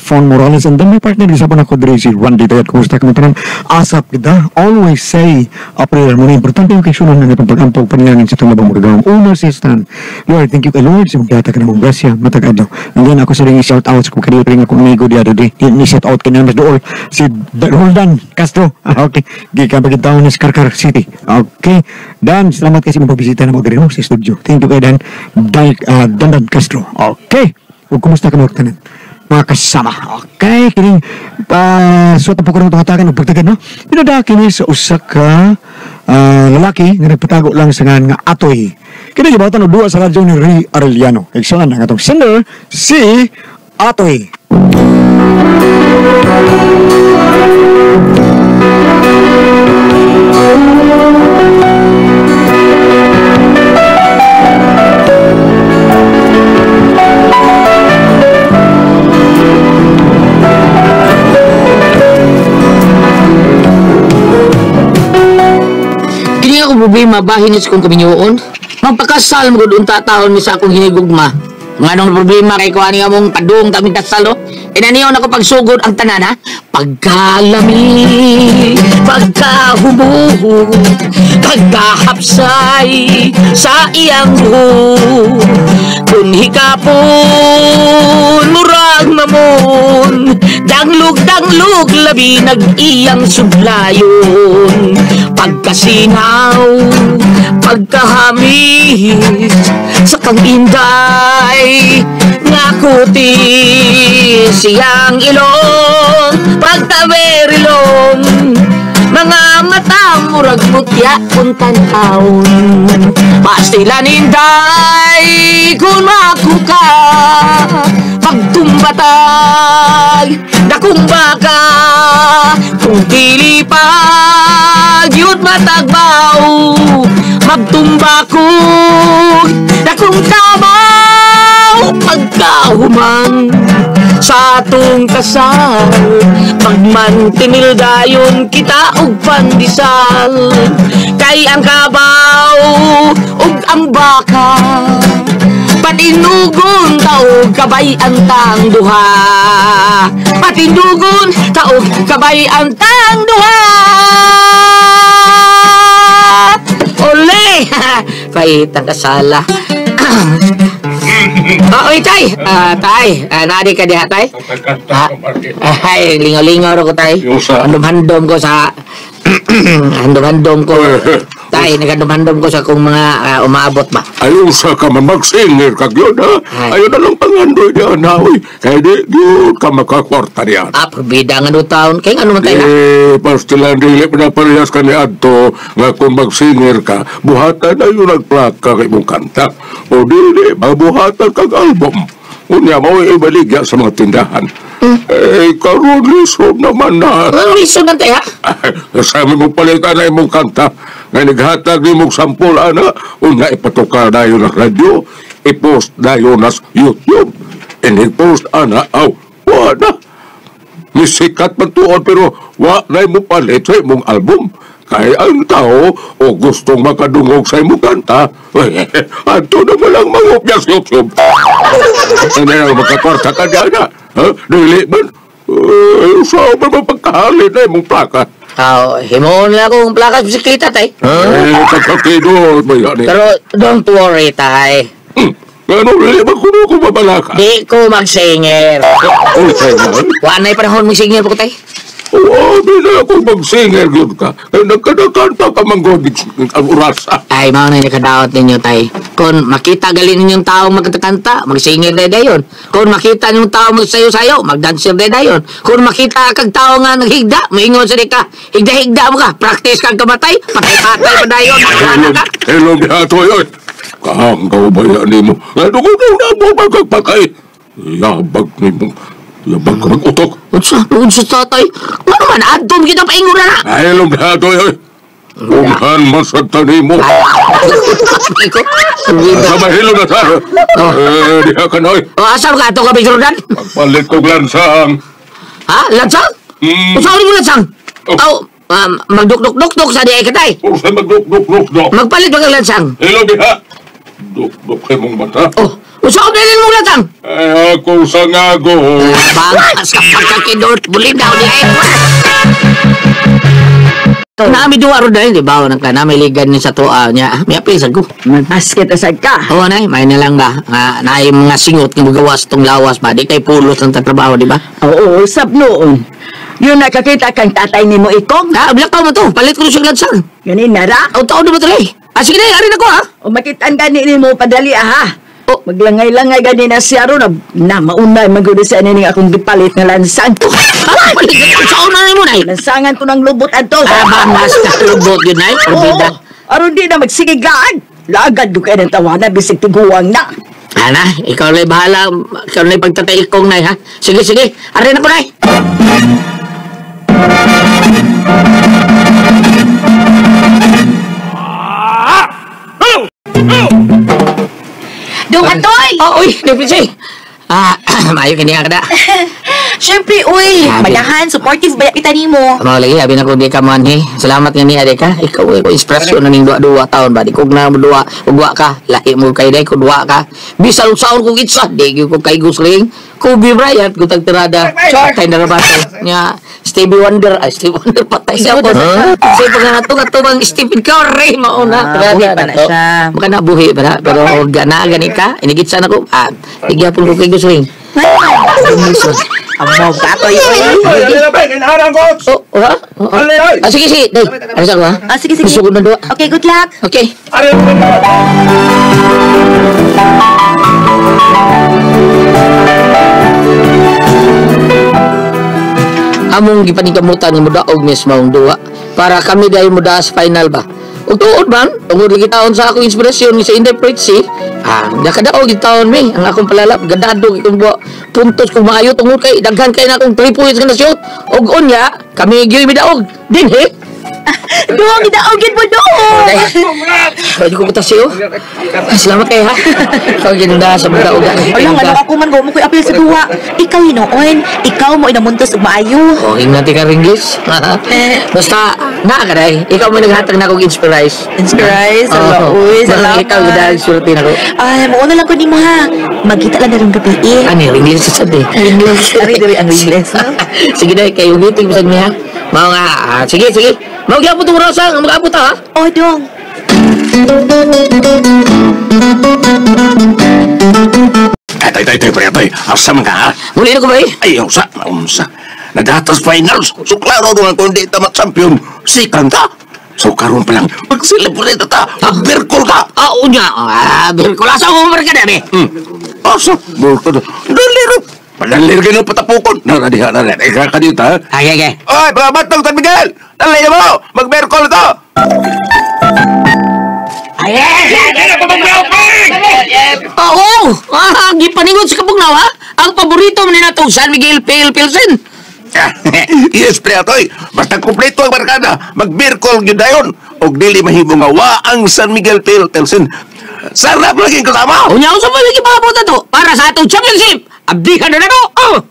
Fon Morales, and then my partner isa pa na ko diri si Randy Tayat. Kumusta ka mo tanan? Asap kita. Always say a prayer. Muna importante yung kaysunan nga pagpagampo panalangin sa itong labang magagawang una sa stan. Lord, thank you kay Lord sa magdata ka na mong grasya matag adlaw. And then ako sa ring shout out sa kung ring akong amigo diya di ni shout out kanya mas dool si Roldan Castro. Okay, gikan pa kita ni Karkar City. Okay. Dan salamat kasi mong pagbisita na mo diri no sa studio. Thank you kay Dan Dan Castro. Okay. Ug kumusta ka mo tanan? Mga kasama. Okay, kining suot po ko ng tungatakan og pagtagan no. Pinada kini sa usa ka lalaki nga nagpatago lang sa ngan nga Atoy. Kini gibawatan og duwa sa radyo ni Ray Arellano. Igsoon ang atong singer si Atoy. Kini ako problema bahin sa kong kaminyoon. Magpakasal mo gud unta taon ni sa akong hinigugma. Nganong problema kay ko ani among padung taming kasal oh. Inaniyon ako pagsugod ang tanan ha. Pagkalami, pagkahubo, pagkahapsay sa iyang buhok. Kun hikapon, murag mamon, danglog-danglog labi nag-iyang sudlayon. Pagkasinaw, pagkahamis, sa kang inday, nga kutis, siyang ilong, pagtaberilong, mga mata murag mutya kung tan-awon. Pastilan inday, kung ako ka, pagtumbatag, dakong baka, kung dili pa, yun matagbaw, magtumba ko, dakong tamaw, pagkahuman sa atong kasal, pagmantinil dayon kita og pandesal, kay ang kabaw ug ang baka, patinugon taog kabay ang tang duha, patinugon taog kabay ang tang duha. Ole! Pahitang kasala. Oy, tay! Tay, nadi ka diha, tay? Ay, lingaw-lingaw ko, tay. Handom-handom ko sa... Handom-handom ko. Tay, naghandom-handom ko sa kung mga umaabot ba. Ayaw sa ka man magsinger ka yun, ha? Ayaw na lang pangandoy niya na, uy. Kaya di, yun ka makakwarta niya. Ah, perbida nga no taon. Kaya ano man tayo, ha? Eh, pastilan, dili pa na parehas ka ni Adto nga kung magsinger ka, buhatan na yun nagplaka kay mong kanta. O dili, mabuhatan kag album. Unya, mo ibaligya sa mga tindahan. Eh, karon lisod naman na. Ano lisod man tayo, ha? Sabi mo palitan na imong kanta. Nga naghatag ni mong sampol, ana. Unya, ipatuka na yun ang radyo. I-post na yun na YouTube. I-post, ana, aw, wala. Misikat man tuon, pero wa na mo palit sa imong album. Kaya ang tao o gustong makadungog sa imong kanta, ato na mo lang mangupya sa YouTube. Ano na, magkakwarta ka niya na. Dili man. Sa man mapagkahalin na imong plaka. Himuon lang akong plaka sa bisikleta, tay. Eh, pagkakido. Pero don't worry, tay. Ano, dili ba kuno ko babalaka? Di ko magsinger. Wala na'y panahon magsinger po ko, tay. Oo, di na ako magsinger yun ka. Kaya nagkadakanta ka manggogit ang urasa. Ay, mao na yung nakadaot ninyo, tay. Kung makita galing ninyong taong magkanta, magsinger na dayon. Kung makita ninyong taong magsayo-sayo, magdanser na dayon. Kung makita kag tao nga naghigda, maingon sa di ka, higda-higda mo ka, practice kang kamatay, patay-patay pa dayon. Hello, bihato yun. Kahanggaw ba yan ni mo? Ano ko na mo magkagpatay? Yabag ni mo. Yabag ka mag-utok. Unsa, tatay? Ano man, adtom kita paingon na na. Ay, lumdado yun. Umhan masagtani mo. Sa mahilo na sa. Diha ka na. Asa ka ito ka, Jordan? Pagpalit kong lansang. Ha? Lansang? Unsa mo lansang? Aw, magduk-duk-duk-duk sa diay ka, tay. Unsa magduk-duk-duk-duk? Magpalit ba kang lansang? Hello, diha. Duk-duk kay mong mata. Oh. Usaon na rin mong latang? Ay, ako sa ngago. Bangas ka pagkakidot. Bulim daw niya eh. Naami duwa ro dahil, di ba? Nang ka, naami ligan ni sa tuwa niya. May apil sa ko. Magbasket asad ka. Oo, nay. May na lang ba? Nga, naay mga singot nga magawas tong lawas ba? Di kay pulos ng tatrabaho, di ba? Oo, usap noon. Yun nakakita kang tatay ni mo ikong. Ah, blakaw mo to. Palit ko siyang lansang. Ganin na ra. Ang taon na ba tuloy? Ah, sige na, arin ako ha. O makitaan gani ni mo padali ah, ha. Oh. Maglangay-langay gani na siya ro na maunay magud sa ini akong gipalit nga lansang. Ah, palit ko. Saan na mo, nay? Lansangan ko ng lubot adto. Ah, bangas ka lubot yun, nay. Oo. Orbida. Aron di na magsigig laag. Laagad do kay ng tawana bisig tiguang na. Ana, ikaw na'y bahala. Ikaw na'y pagtatay kong, nay, ha? Sige, sige. Arin ako, nay. Dong Atoy! Oh, uy, Deputy. Ah, maayo kini ka da. Siyempre, uy, Sabi. madahan, supportive ba kita nimo? Mao lagi abi na ko di ka man he. Salamat nga ni ade ka. Ikaw ikaw inspirasyon na ning duwa-duwa taon ba di ko na duwa ug wa ka. Lahi mo kay day ko duwa ka. Bisan unsaon kong itsa di gyud ko kay gusling. Kobe Bryant gutag tirada. Patay na rabatay. Nya Stevie Wonder, ay Stevie Wonder patay sa ako. Sa pag nga to bang Stephen Curry mao na. Ah, buhi pa na siya. Maka na buhi pa na pero gana gani ka inigitsa na ko. Ah, di gyapon ko kay gusling. Amo ka, Atoy, uy. Oh, oh, ha? Oh, oh. Ah, sige, sige. Day, ano sa ko, ha? Ah, sige, sige. Gusto ko na duwa. Okay, good luck. Okay. Among gipaningkamutan nga modaog mismo ang duwa para kami dahil modaa sa final ba. Ug tuod man, tungod lagi taon sa akong inspirasyon sa Inday Pritzy, ah, nakadaog taon mi ang akong palalap gadado kung buwa puntos kung maayo tungod kay daghan kay na akong 3 points nga na-shoot. Ug unya kami gyud midaog dinhi. Dong, gidaogin mo, dong! Pwede ko butas siyo. Salamat kayo ha. Ikaw ginda sa mga daog. Wala nga, ako man, mo ko'y apil sa duwa. Ikaw hinoon, ikaw mo inamuntos ug maayo. Oh, ingnan ti ka English. Basta, naa ka day. Ikaw mo naghatag na akong inspirize. Inspirize, Oo. uy, salamat. Ikaw gud sulti na ko. Ay, mauna lang ko nimo ha. Magkita lang na rin gabi eh. Ani, ringless sa sad eh. Ringless. Ari, diri ang ringless, no? Sige day, kayo meeting bisag niya. Mao nga, ah, sige, sige. Mao gyapon tong rosa, ang mag-abot ha. Oh, dong. Tay, tay, tay, tay, tay. Asa man ka, ha? Muli na ko ba eh? Ay, unsa, unsa. Nagatas finals. So, klaro doon ang kundi ta champion. Si Kanta. So, karon pa lang, mag-celebrate ta. Mag-birkol ka. Ah, unya. Ah, birkol. Asa mo barkada ni? Asa? Birkol. Daliro. Padalir kayo patapukon. Naradiha, naradiha. Ikaw ka dito, ha? Okay, okay. Oy, mga batong San Miguel! Dali na mo! Mag-birkol to! Oo! Ah, gipaningot sa kabugnaw, ha? Ang paborito mo ni natong San Miguel Pale Pilsen. Yes, pre atoy. Basta kumpleto ang barkada, mag-birkol gyud dayon. Og dili mahimo nga wa ang San Miguel Pale Pilsen. Sarap lagi kasama. Unya, unsa pa lagi paabot ato? Para sa atong championship! Abdihan na nako! Oh!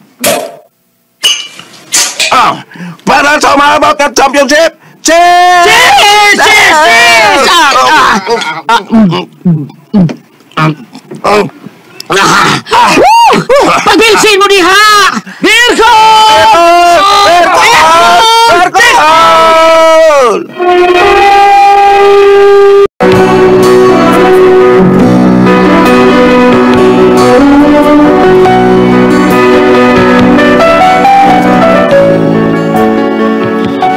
Ah, para sa umabot ng championship! Cheers! Cheers! Cheers! Cheers! Ah, ah, ah, ah. Woo! Pagbilsin mo diha! Birkol! Birkol! Birkol!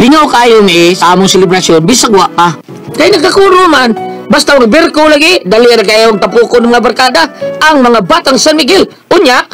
Lingaw kayo ni sa among selebrasyon, bisag wa pa. Kay nagkakuro man, basta magbirko lagi, dali ra kayong tapukon ng mga barkada, ang mga batang San Miguel. Unya,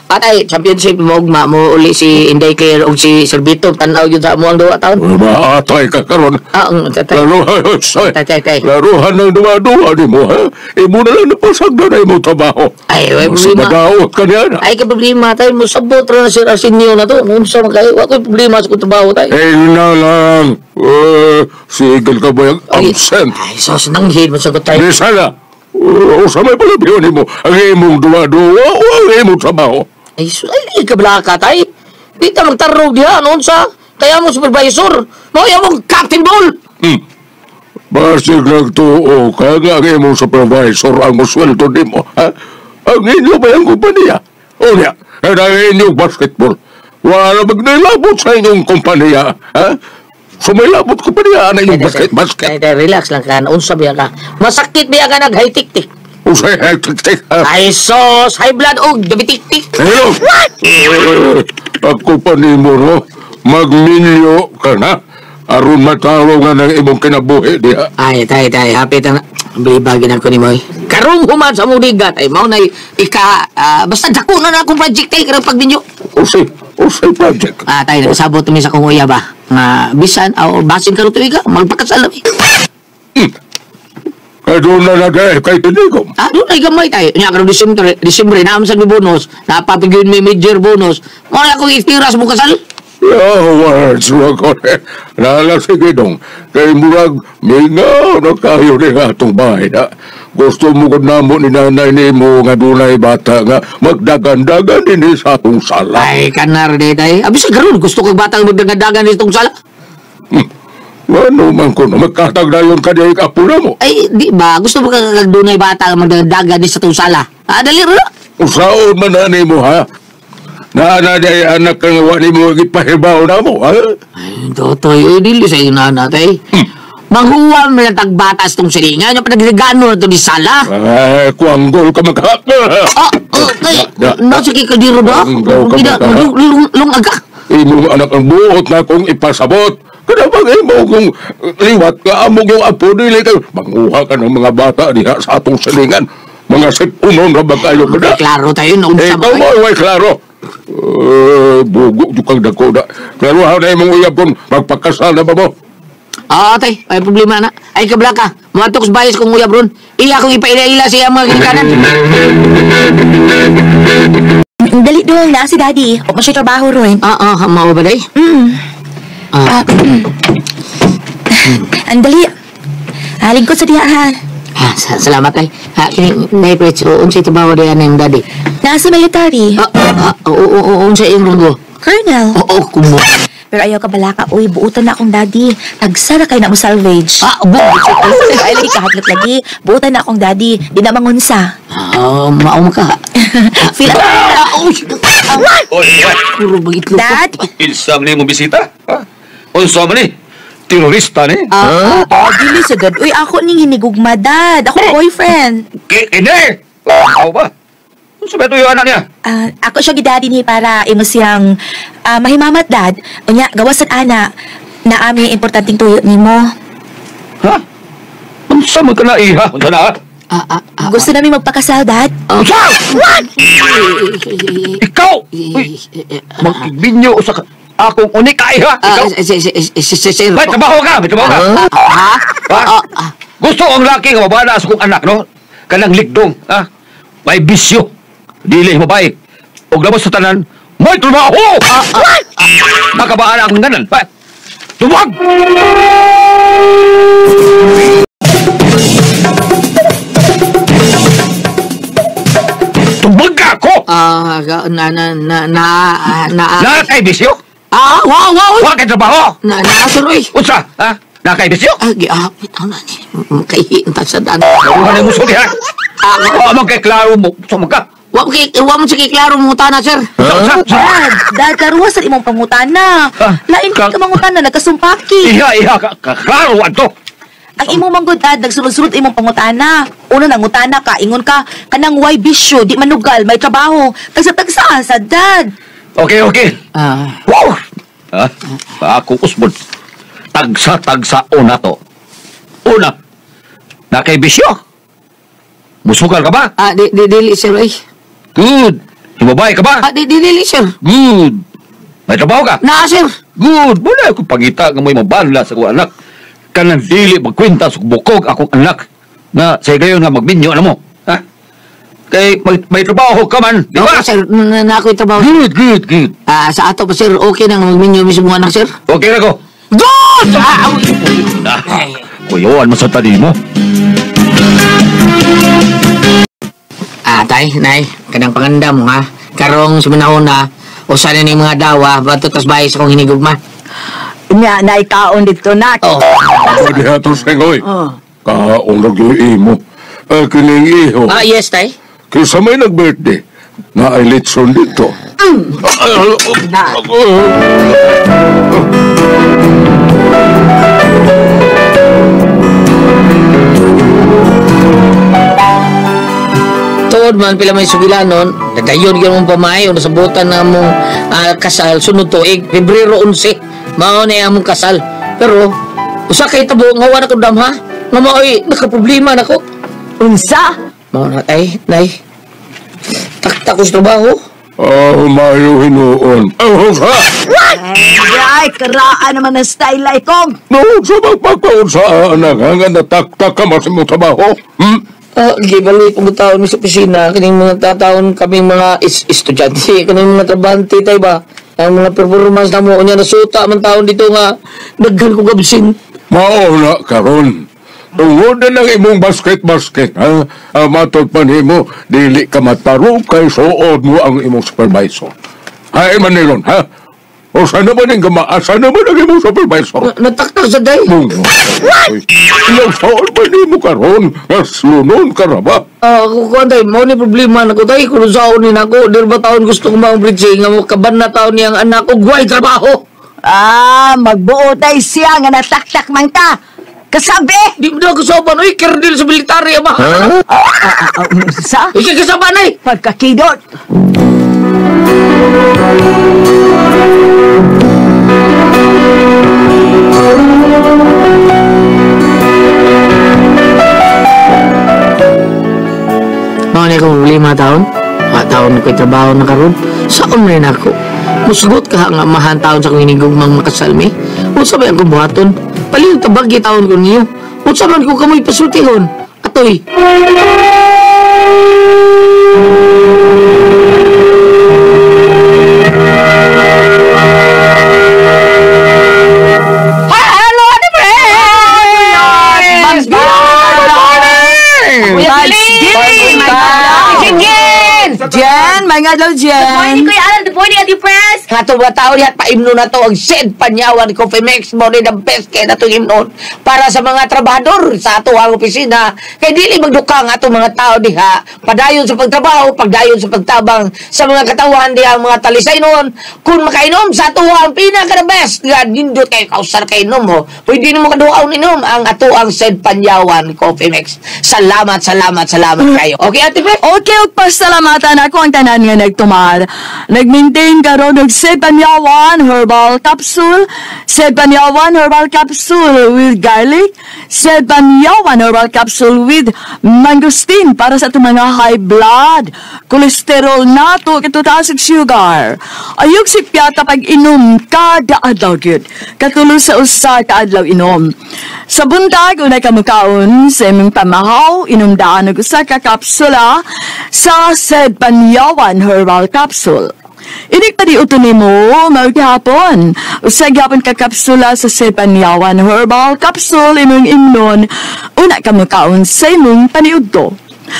patay, championship mo ugma mo uli si Inday Claire ug si Sir Vito, tan-aw yun sa amo ang duwa taon. Maatay ka karon. Ah, ang tatay. Laruhan, say. Tay, tay, tay. Laruhan ng duwa-duwa ni mo, ha? Imo na lang napasagdan na imong trabaho. Ay, way Mas problema. madaot ka niya na. Ay, ka problema tayo. Musabot ra na Sir Arsenio na to. Unsa man kayo? Wa ko'y problema sa kong trabaho tayo. Eh, na lang. Eh, sigil ka ba yung absent? Ay, sos, nanghid mo sagot tayo. Di sana. O sa may palabiyon mo, ang imong duwa-duwa o ang imong trabaho. Ay, sus, ay, di ka blaka tay. Di ta magtarog diha, noon sa. Kaya mo supervisor. Mo mong Captain Ball. Basig nagtuo ka nga ang imong supervisor ang musweldo nimo, ha? Ang inyo ba yung kumpanya? O niya, ang inyong basketball. Wala magnilabot sa inyong kumpanya, ha? Sumilabot kumpanya na inyong basket. Tay, relax lang ka. Unsa biya ka? Masakit biya ka nag-high tik-tik. Usay, high tik-tik, ha? Ay sos, high blood og diabetic-tik. Hello! Ako pa ni mo, no? Magminyo ka na. Aron matalo nga ng imong kinabuhi diha. Ay, tay, hapit na. Bilibagin ako ni Moy. Karong human sa mong ligat, ay mao na ika, basta dako na akong project tay, karong pagminyo. Usay project. Ah, tay, nagsabot mi sa kong uya ba? Nga, bisan, o basin karon tuig ka, magpakasal mi. Kay doon na nagay, kay tinigom. Ah, doon ay gamay tayo. Nya, karong Disyembre, naam sa bonus, napapigyon may major bonus. Mao na akong itira sa mong kasal. Yeah, words ko. Nala sige dong. Kay murag, mingaw na kayo ni atong bahay na. Gusto mo ko namo ni nanay ni mo nga dunay bata nga magdagandagan din sa atong sala. Ay, kanar di tay. Abi sa karon gusto kag batang magdagandagan din itong sala. Ano man ko na magkatagdayon ka di kapula mo. Ay, di ba? Gusto mo kag dunay bata nga magdagandagan din sa itong sala. Ah, dali ro. Usaon man na ni mo ha? Naana di ay anak kang wani mo ipahibaw na mo, ha? Ay, totoy, ay, dili sa iyo na tay. Manghuwam na tagbatas tong silingan, yung panagrigano na ito ni sala. Ay, kuanggol ka magka... Ah, okay. Nasa kay kaldero ba? Lung aga. Imong anak ang buot na kong ipasabot. Kada bang imo kung liwat ka, amog yung apo nila kayo. Manguha ka ng mga bata diha sa atong silingan. Mga sipunon na ba kayo kada? Klaro tayo, noon sa mga. Ikaw mo, ay klaro. Bugo, yung dako na. Klaro, ha na imong uyab kung magpakasal na ba mo? Oo, tay. May problema na. Ay, kabla ka. Mga tuks bayas kong uyab ron. Iya kong ipaila-ila siya mga ginikanan. Dali doon na si Daddy. O pa siya trabaho ron. Oo, mao ba day? Ang dali. Lingkod sa diha, ha? Salamat, tay. Kini, Nay, unsay trabaho diha ng daddy? Nasa military. Oo, unsay iyong ranggo? Colonel. Oo, kumo. Pero ayaw ka balaka, uy, buutan na akong daddy. Tagsara kayo na mo salvage. Buot. Ay, lagi kahatlot lagi. Buutan na akong daddy. Di na mangunsa. Maong ka. Feel Oy, puro bang itlog. Dad? Ilsam ni mo bisita? Unsa man ni? Terorista ni? Dili sa dad. Uy, ako ning hinigugma, dad. Ako boyfriend. Kini! Ako ba? Unsa ba ito yung anak niya? Ako siya gidaddy ni para imo siyang mahimamat, dad. Unya, gawasan ana na ami importanteng tuyo nimo. Ha? Unsa man ka na iha? Unsa na? Gusto namin magpakasal, dad. Unsa? What? Ikaw! Uy, magkibinyo usa ka akong unika iha. Ikaw? May trabaho ka! May trabaho ka! Ha? Gusto ang laki nga mabala sa kong anak, no? Kanang likdong, ha? May bisyo. Dili, babae. Og labas sa tanan, may trabaho! Nakabaan akong ganan. Tumag! Tumag ka ako! Na kay bisyo? Wow, wow! Wa kay trabaho! Na, sir, oy! Unsa? Ha? Na kay bisyo? Giapit ako na ni. Makahiinta sa daan. Nakuha na mo suli, ha? Wa man kay klaro mo. Sumag ka. Wa mo sige klaro mo mutana, sir. Dad, dad, klaruha sa imong pangutana. Lain ka mangutana, nagkasumpaki. Iha, klaro ato. Ang imong manggod, dad, nagsunod-sunod imong pangutana. Una nangutana ka, ingon ka, kanang way bisyo, di manugal, may trabaho. Tagsa-tagsa, sa dad. Okay, okay. Wow! Ha? Ako usbon. Tagsa-tagsa una to. Una, na kay bisyo. Musugal ka ba? Dili, sir, ay. Good. Himabay ka ba? Dili, sir. Good. May trabaho ka? Na, sir. Good. Wala akong pangita nga may mabanla sa akong anak. Kanang dili magkwenta sa bukog akong anak. Na sa gayon nga magbinyo na mo. Ha? Kay may trabaho ka man, di ba? Okay, sir. Na ako'y trabaho. Good, good, good. Sa ato pa, sir, okay nang magminyo mismo anak, sir? Okay na ko. Good! Kuyuan mo sa tali mo. Tay, nay, kanang panganda mo, ha? Karong suminahon na, usan na ni mga dawa, bato tas bahay sa kong hinigugma. Nya, naikaon dito, nak. Oh. Pwede ato, sengoy. Kaon na mo. Kining iho. Yes, tay. Kisa may nag-birthday, na ay litson dito. Tuod man pila may sugilanon, nagayon gyud mong pamahay o nasabutan na mong kasal sunod tuig, Pebrero 11. Mao ni among kasal. Pero usa kay tabo nga wa na ko damha, nga maoy nakaproblema nako. Unsa? Mao na tay, nay. Taktak ko sa trabaho. Oh, mayo hinuon. Oh, ha? Ay, karaan naman ang style ay kong. No, sa magpagpaunsa, anak, nga nataktak ka mas imong trabaho. Hmm? Gibalik kong taon mi sa opisina, kining mga tataon kaming mga estudyante, kining mga trabahante tay ba? Ang mga performance na mo, unya nasuta man taon dito nga daghan kong absent. Mao na karon. Tungod na lang imong basket-basket, ha? Matod pa nimo, dili ka matarong kay suod mo ang imong supervisor. Hay manilon, ha? O sana ba ning gamaasa naman ang imong supervisor? Nataktak sa day. What? Ilang saon ba nimo karon? Naslunon ka na ba? Kukuhan tayo, mao ni problema na ko tayo, kung saon ni nako, di ba taon gusto ko maong bridging, nga mo kaban na taon niyang anak ko, guway trabaho! Magbuo tayo siya nga nataktak man ka. Kasabi! Di mo na kasaban, uy, kerdil sa military, ama! Unsa? Uy, kasaban ay! Pagkakidot! Mao ni akong problema taon. Mga taon ko'y trabaho na karon. Saan rin ako? Musugot ka nga amahan taon sa akong hinigugmang makasalmi. Unsa ba akong buhaton? Palihog tabagi taon ko niyo. Unsa man ko kamoy pasultihon? Atoy! Hello, Ate Friends! Good morning! Thanksgiving! Jen, may ngadlaw, Good morning, Jen. Kuya Alan. Good morning, Ate Pres. Nga itong mga tao niya, paimno na to ang Sed Panyawan Coffee Mix mo ni the best kaya na itong imnon para sa mga trabahador sa ato ang opisina. Kay dili magduka ang atong mga tao diha, padayon sa pagtrabaho, pagdayon sa pagtabang sa mga katawan diha, ang mga talisay noon. Kung makainom sa ato ang pinaka the best, nga nindot kay kausar kay inom mo. Pwede nimo kaduaw ninom ang ato ang Sed Panyawan Coffee Mix. Salamat, salamat, salamat kayo. Okay, Ate Pres? Okay, ug pasalamatan ako ang tanan nga nagtumar. Nag-maintain karon og Sed Panyawan Herbal Capsule, Sed Panyawan Herbal Capsule with garlic, Sed Panyawan Herbal Capsule with mangosteen para sa atong mga high blood, cholesterol nato, katutaas og sugar. Ayog si piyata pag inom kada adlaw gyud. Katulo sa usa ka adlaw inom. Sa buntag unay ka mukaon sa imong pamahaw, inom daan og usa ka kapsula sa Sed Panyawan Herbal Capsule. Inig pa di uto nimo, maghapon. Usa gyapon ka kapsula sa Sed Panyawan Herbal Capsule imong imnon, una ka mukaon sa imong paniudto.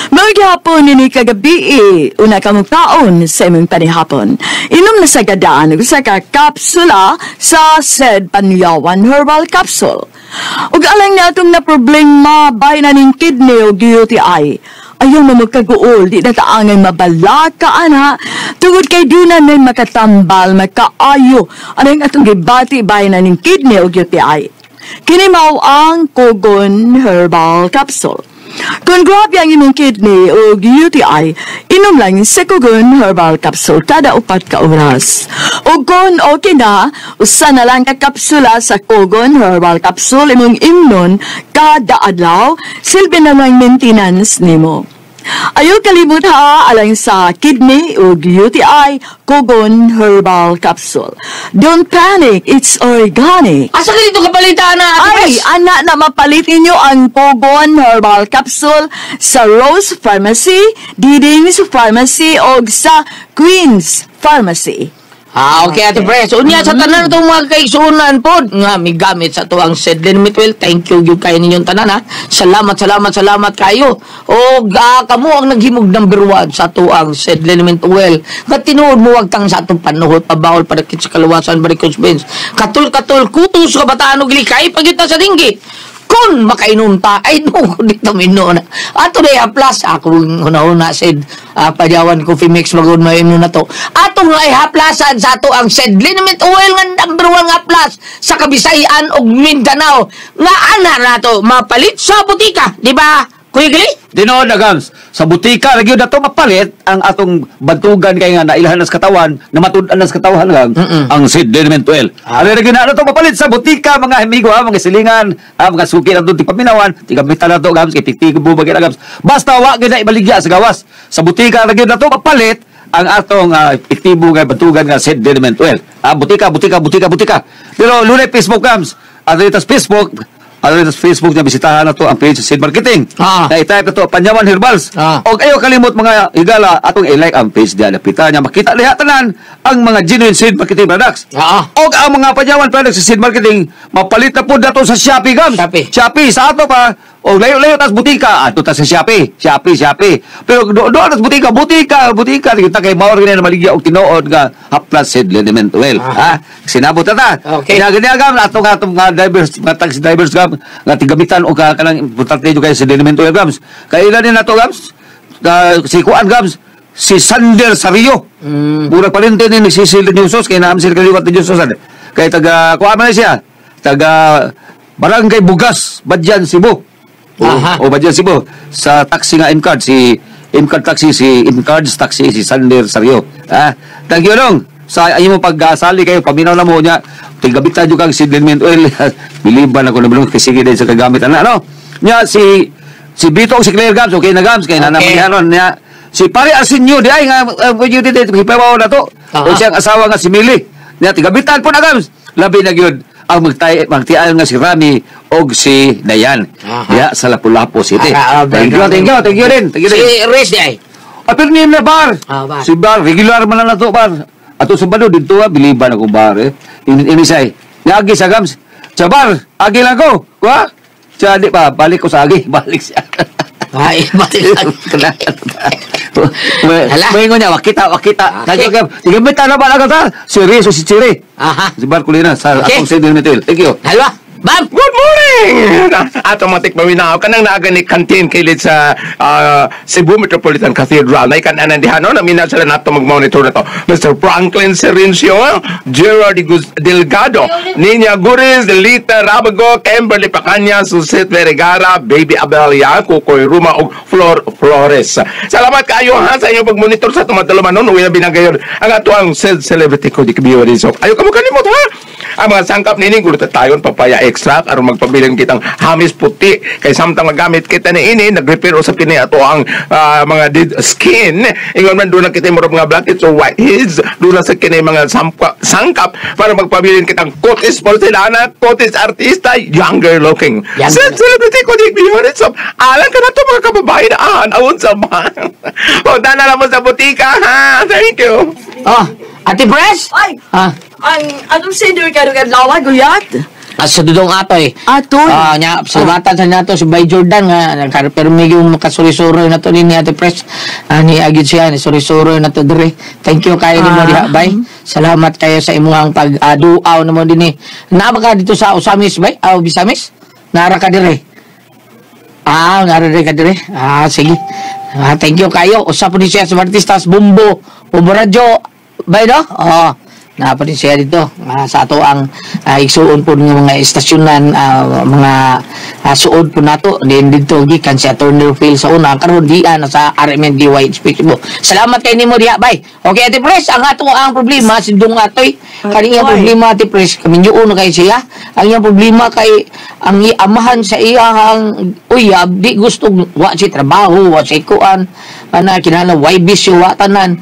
Maghapon ini kagabi, una ka mukaon sa imong panihapon. Inom na sa gadaan usa ka kapsula sa Sed Panyawan Herbal Capsule. Ug alang natong na problema bay na ning kidney o UTI. Ayaw na magkaguol, di na taangay mabalaka, ana. Tungod kay di na nay makatambal, makaayo. Anang atong gibati bay na ning kidney o UTI. Kini mao ang Kogon Herbal Capsule. Kung grabe ang imong kidney o UTI, inom lang sa Kogon Herbal Capsule kada 4 ka oras. O kung okay na, usa na lang ka kapsula sa Kogon Herbal Capsule imong imnon kada adlaw, silbi na lang maintenance nimo. Ayaw kalimut ha, alang sa kidney o UTI, Kogon Herbal Capsule. Don't panic, it's organic. Asa ka dito kapalitan na, Ate Ay, Pres? ana na mapalit ninyo ang Kogon Herbal Capsule sa Rose Pharmacy, Diding's Pharmacy o sa Queen's Pharmacy. Okay, Ate Pres. Unya sa tanan itong mga kaigsunan po nga may gamit sa tuwang Sedlin Mitwell. Thank you gyud kayo ninyong tanan ha. Salamat, salamat, salamat kayo. O kamo ang naghimog number 1 sa tuwang Sedlin Mitwell. Nga tinuod mo wag tang sa atong panuhot, pabawol padakit sa kaluwasan, barikos bens. Katul-katul, kutos kabataan og likay pagyud ta sa dinggi. Kung makainom ta, ay no, dito minno na. Ato na haplas, akong una-una said, Panyawan Coffee Mix, magod mainom na to. Ato nga haplasan sa ato ang said liniment oil nga number 1 nga haplas sa Kabisayan ug Mindanao. Nga ana na to, mapalit sa butika, di ba? Kuya Gili? Dinoon na gams. Sa butika ra gyud nato mapalit ang atong bantugan kay nga nailhan nas katawan, namatud-an nas katawan gam ang seed liniment oil. Ari ra gyud na nato mapalit sa butika mga amigo ha, mga silingan, ha, mga suki nato tigpaminawan, tigamitan nato gams kay epektibo ba gyud gams. Basta wa gyud na ibaligya sa gawas. Sa butika ra gyud nato mapalit ang atong epektibo nga bantugan nga seed liniment oil. Ah, butika, butika, butika, butika. Pero lunay Facebook gams. Adto Facebook. Ano sa Facebook niya, bisitahan na to ang page sa Seed Marketing. Na i-type na to, Panyawan Herbals. Og ayaw kalimot mga higala, atong i-like ang page niya. Napita niya, makita liha tanan ang mga genuine Seed Marketing products. Og ang mga Panyawan products sa Seed Marketing, mapalit na po dato sa Shopee, gams. Shopee. Shopee, sa ato pa. Og layo-layo tas butika, ato ta sa Shopee. Shopee, Shopee. Pero doon tas butika, butika, butika. Kita kay maor gani na maligya og tinuod nga haplas seed liniment oil. Ha? Sinabot ta ta. Okay. Kaya gani gam atong atong mga drivers, mga taxi drivers gam nga tigamitan og kanang importante jud kay seed liniment oil gams. Kay ilan ni nato gams? Si kuan gams, si Sander Sario. Murag palente ni nagsisil ni Jesus kay naam sila kaliwat ni Jesus. Kay taga kuan man siya. Taga Barangay Bugas, Badyan, Cebu. O Badyan, Cebu. Sa taxi nga M-Card, si M-Card Taxi, si M-Cards Taxi, si Sander Sario. Ah, thank you dong. Sa imo pag-sali kayo, paminaw na mo niya. Tigabitan jud kang seed liniment oil. Biliban ako na bilong kasi sige din sa kagamit ana no. Nya si Bito si Claire Gams, okay na Gams kay nanamalihanon niya. Si Pare Arsenio di ay nga you did it hipaw na to. O siyang asawa nga si Mili. Nya tigabitan po na Gams. Labi na gyud ang magtiayon nga si Rami og si Dayan. Ya sa Lapu-Lapu City. Thank you, thank you, thank you din. Thank you din. Si Riz di ay. Apir ni na bar. Bar. Si bar regular man na to bar. Ato sa bado didto biliban ako bar eh. Inisay. Niagi sa Gams. Sa bar, agi lang ko. Kuha? Siya di pa balik ko sa agi, balik siya. Ay, balik lang. Hala. May niya, wakita, wakita. Okay. Tigamitan na ba lang ta? Si Riz o si Chiri. Aha. Si Bar Kulina sa Okay. atong seed liniment oil. Thank you. Halwa. Bam! Good morning! Automatic paminaw ka nang naaganik kantin kilit sa Cebu Metropolitan Cathedral. Naikanan diha no, naminaw sila nato mag-monitor na to. Mr. Franklin Serencio, Gerard Delgado, Nina Guriz, Lita Rabago, Kimberly Pacanya, Susit Vergara, Baby Abelia, Kukoy Ruma, ug Flor Flores. Salamat kayo ha sa inyong pag-monitor sa tumatalaman nun. Uwi na binagayon ang ato ang celebrity ko di Kabiyo Rizok. Ayaw ka mo kalimot ha! Ang mga sangkap nining glutathione, papaya extract aron magpabilin kitang hamis puti kay samtang magamit kita ni ini nag-repair usab kini ato ang mga dead skin ingon man doon kita murag mga blackheads or whiteheads doon sa kini mga sangkap para magpabilin kitang Cotis Porcelana, Cotis Artista, younger looking. Younger. Sa celebrity ko di Biyoritsom, alang ka na to mga kababayan aan awon sa man. O dana lang mo sa butika ha. Thank you. Oh, Ate Pres? Ay! Ah, Ang anong sender ka nung adlaw, guyat? sa Dudong Atoy. Atoy? Ah, nya, salamatan sa nato si Bay Jordan nga nagkarpermi yung makasuri-suroy na to ni Ate Pres. Ni agid siya ni suri-suroy na to dire. Thank you kayo nimo diha, Bay. Salamat kayo sa imong pag-aduaw namo dinhi. Naa ba ka dito sa Osamis, Bay? Aw, Bisamis? Nara ka dire. Ah, nara dire ka dire. Ah, sige. Ah, thank you kayo. Usa po ni siya sa artistas Bumbo, Bumbo Radyo. Bay no? Oh. Napa din siya dito sa ato ang igsuon po ng mga estasyonan, mga suod po nato din dito gikan si Attorney Phil sa una karon diya na sa RMNDY Cebu. Salamat kay nimo diha bay. Okay Ate Pres, ang ato ang problema si Dong Atoy. Kani iyang problema Ate Pres, kaminyo na kay siya. Ang iyang problema kay ang amahan sa iyang uyab di gusto wa si trabaho, wa si kuan, ana kinahanglan way bisyo wa tanan.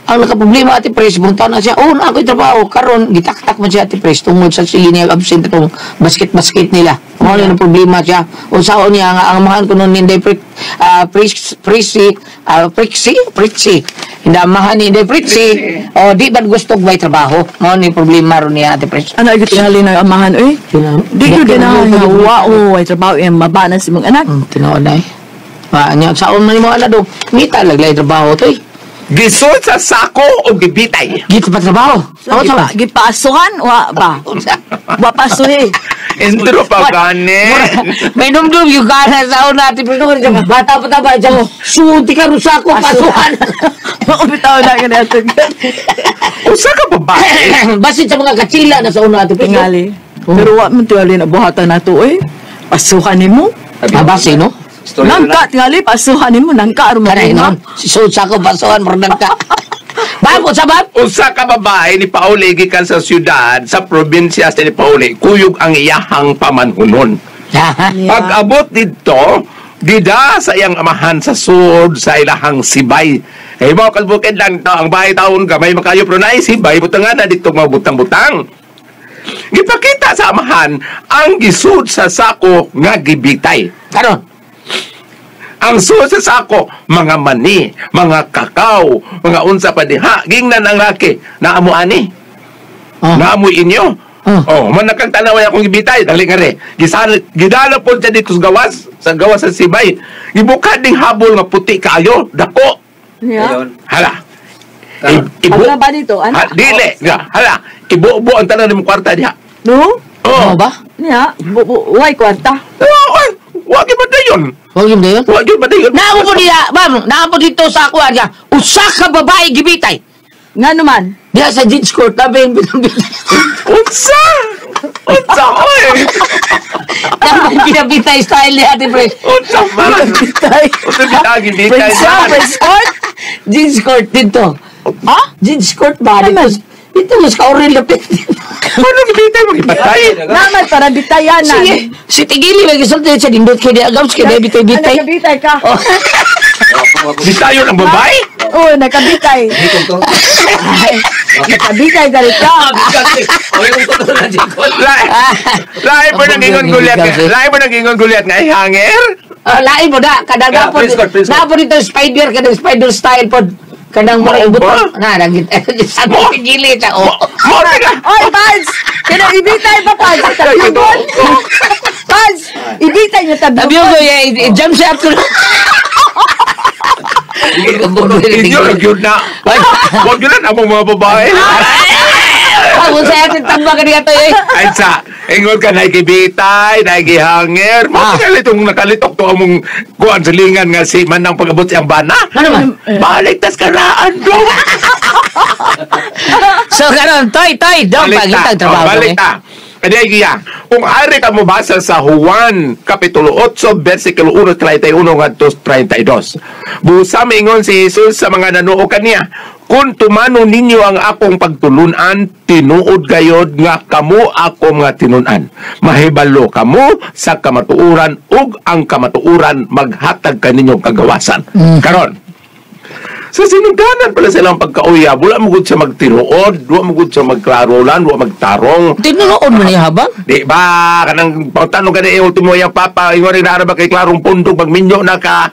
Ang nakaproblema Ate Pres, punta na siya, oh, na ako'y trabaho, karon gitaktak man siya Ate Pres, tungod sa sige niya absent itong basket-basket nila. Mao na ang problema siya. Unsaon niya nga ang amahan ko nun ni Pritzi. Hindi amahan ni Inday Pritzi. O, di ba gusto may trabaho? Mao ni problema ron niya Ate Pres. Ano ay tingali ng amahan, oy? Di ko ganahan nga wa o ay trabaho yung mabana sa imong anak. Tinuod ay. Niya, saon man mo ala do. Ngita laglay trabaho to eh. Gisod sa sako o gibitay. Gita pa trabaho. Gipa, gipaasuhan, wa ba? Wa pasuhi. Intro pa gani. May numdum yung gana sa una. Pero bata pa taba. Diyan, suti ka rusa ko, pasuhan. Bitaw na ka nato. Usa ka babae. Basit sa mga katsila na sa una. Ate Pres. Tingali. Pero wa man tingali na buhatan nato eh. Pasuhan nimo. Ah, basi, no? Nangka tingali pasuhan nimo nangka aron Kanay, mo. no? Suot sa ako, pasuhan, murag ka. Bam, unsa ba? Usa ka babae ni Pauli gikan sa syudad, sa probinsya sa ni Pauli, kuyog ang iyahang pamanhunon. Ha? Yeah. Pag abot didto, dida sa iyang amahan sa sud sa ilahang sibay. Kay mo kalbukid lang to ang bahay taon gamay makayo pero naay sibay butangan na dito mga butang-butang. Gipakita sa amahan ang gisud sa sako nga gibitay. Karon. Ang sud sa sako, mga mani, mga kakao, mga unsa pa diha. Gingnan ang laki, naamo ani. Oh. Naamoy inyo. Oh. Oh, man nakang tanaway akong gibitay, dali nga re. Gisan gidala po siya dito sa gawas sa sibay. Gibuka ding habol nga puti kaayo, dako. Yeah. Hala. Ibu Ano ba dito? Ano? Ha, dili. Nga, hala. Ibubo ang tanan nimong kwarta diha. No? Oh. Ano ba? Niya, way kwarta. Oh, ay, wa gyud ba dayon? Huwag yun dayon. Wa gyud ba dayon? Naamo po niya, ma'am, naamo dito sa ako, niya. Usa ka babae gibitay. Nga naman. Diya sa judge court, tabi yung binabitay. Unsa? Unsa oy? Tabi yung binabitay style niya, Ate Pres. Unsa man? Bitay. Unsa bitay gibitay? Prince, Prince Court? Judge court dito. Ha? Judge court ba? Naman. Dito, dito mas kauril na pit. Ano gibitay mo gipatay? Naman para bitayanan. Sige, si Tigili, may gisulti siya, dindot kay di agams, kay di bitay-bitay. Ano, nagabitay ka? Oh. Bitayon ang babae? Oo, nakabitay. Ay, nakabitay dali ka. Lahi lahi po nang ingon gulyat. Lahi po nang ingon gulyat nga ihanger. Ah, lain mo na, kadang Yeah, na po, please, God, please, God. na po dito spider, kanang spider style po. Kanang Mao murag ba? butang. Na, nagit, sa Tigili siya, oh. Mo ka. Oy, Pads! Kaya ibitay pa, Pads. Tabyugon. Pads! Ibitay niya Tabi tabyugon. ko, i-jump shot ko. Inyo lang yun na. Huwag yun na among mga babae. Ah, kung sa atin tamba ka niya to eh. Ay sa, ingon ka nakikibitay, nakikihanger. Mo Ah. nakalitong nakalitok to among kuan sa lingan nga si manang pag-abot siyang bana. Ano man? Balik tas karaan do. So, karon, toy, toy, dong, Balik ta. pagitag trabaho. Oh, balik eh. ta. Kaya iya, kung ari ka mo basa sa Juan Kapitulo 8, versikulo 1, 31 ngadto 32. Busa mingon si Jesus sa mga nanuo kaniya, kung tumano ninyo ang akong pagtulunan, tinuod gayod nga kamo ako nga tinun-an. Mahibalo kamo sa kamatuoran ug ang kamatuoran maghatag kaninyo kagawasan. Karon, sa sinugdanan pala silang pagkauyab, wala mo gud siya magtinuod, wala mo gud siya magklarolan, wala magtarong. Tinunood mo niya habang? Di ba? Kanang pagtanong ka na ultimo yung papa, ingon rin na ba kay klarong pundok, magminyo na ka.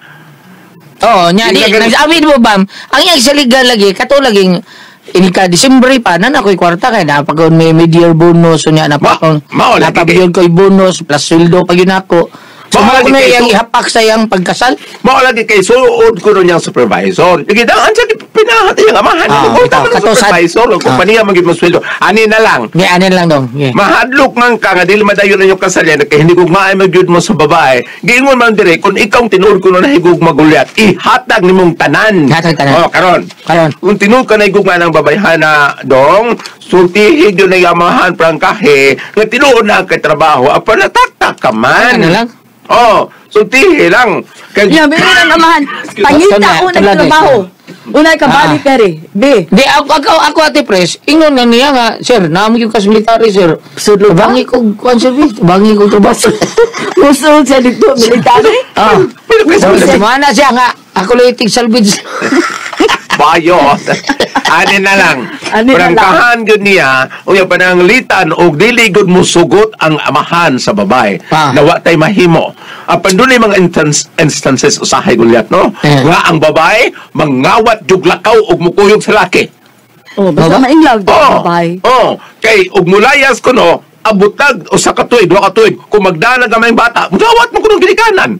Oo, nya, di, Di na ganun. nagsabi mo, bam, ang iyang saligan lagi, kato laging, ini ka Disembre pa, na ako'y kwarta kay napag may mid-year bonus, so nya, napakon, mao lagi napabiyod ko'y bonus, plus sweldo pa yun ako. So, Mao mao lagi na kay iyang ihapak sa iyang pagkasal. Mao lagi kay suod ko nun niyang supervisor. Sige daw, ang sakit pinahat iyang amahan. Ah, Ah, ikaw, ikaw, kato sa- supervisor, ang Ah. kumpanya maging mo sweldo. Ani na lang. Ngi, anin lang dong. Ngi. Mahadlok man ka nga dili madayon ang inyong kasalyan kay hindi gugmaay magyud mo sa babae. Giingon man dire kung ikaw ang tinuod ko na nahigugma gulyat, ihatag nimong tanan. Ihatag tanan. Oh, karon. Karon. Kung tinuod ka nahigugma ng babayhana dong, sultihi gyud na yamahan prangkahe nga tinuod na kay trabaho apan nataktak ka man. Ano lang? Oh, sultihi lang. Kay Yeah, meron ang amahan. Pangita Tula, o tula, nagtrabaho. Unay ka balik ka rin. B. Di, ako, Ate Pres, ingon na niya nga, sir, naamo yung kas military, sir. Sudlo ba? Bangi ko, kwan service, bangi ko trabaho. Usul sa dito, military. Ah. Pero kasi Mana siya nga, ako lang itig salvage. Bayo. Ani na lang. Ani na lang. Prangkahan gyud niya, unya pananglitan og dili gud musugot ang amahan sa babae. Ah. Na wa tay mahimo. Apan dunay mga instances usahay gulyat no. Eh. Nga ang babae mangawat jug lakaw og mukuyog sa laki. Oh, basta Baba? ma-in love daw, Oh. babae. Oh, kay og mulayas kuno abutag usa ka tuig, duha ka tuig, kung magdala gamay bata, mudawat mo kunong ginikanan.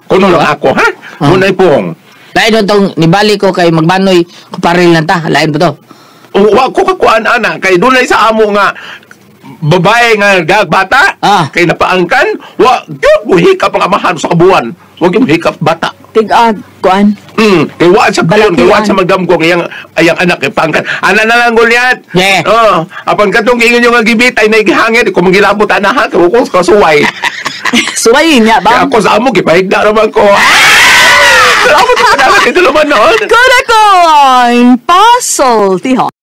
Kuno lang ako, ha? Ah. Munay pong. Lain doon tong nibalik ko kay magbanoy, kuparil lang ta, lain po to. Wa ko kakuan ana kay dunay sa amo nga babae nga gagbata, kay napaangkan, wa gyud mo hikap ang amahan sa kabuan. Wa gyud mo hikap bata. Tig-ag, kuan. Kay wa sa kayon, kay wa Balakian. sa magdamgo ang iyang ayang anak kay paangkan. Ana na lang gulyat. Yeah. Oh, apan katong giingon yung nga gibit ay naigihangin ko manggilabot ana ha kay ko kasuway. Suwayin niya Kaya ba? ako sa amo gipahigda naman ko. Ah! Salamat sa dito naman noon. Kurakon, pasultihon.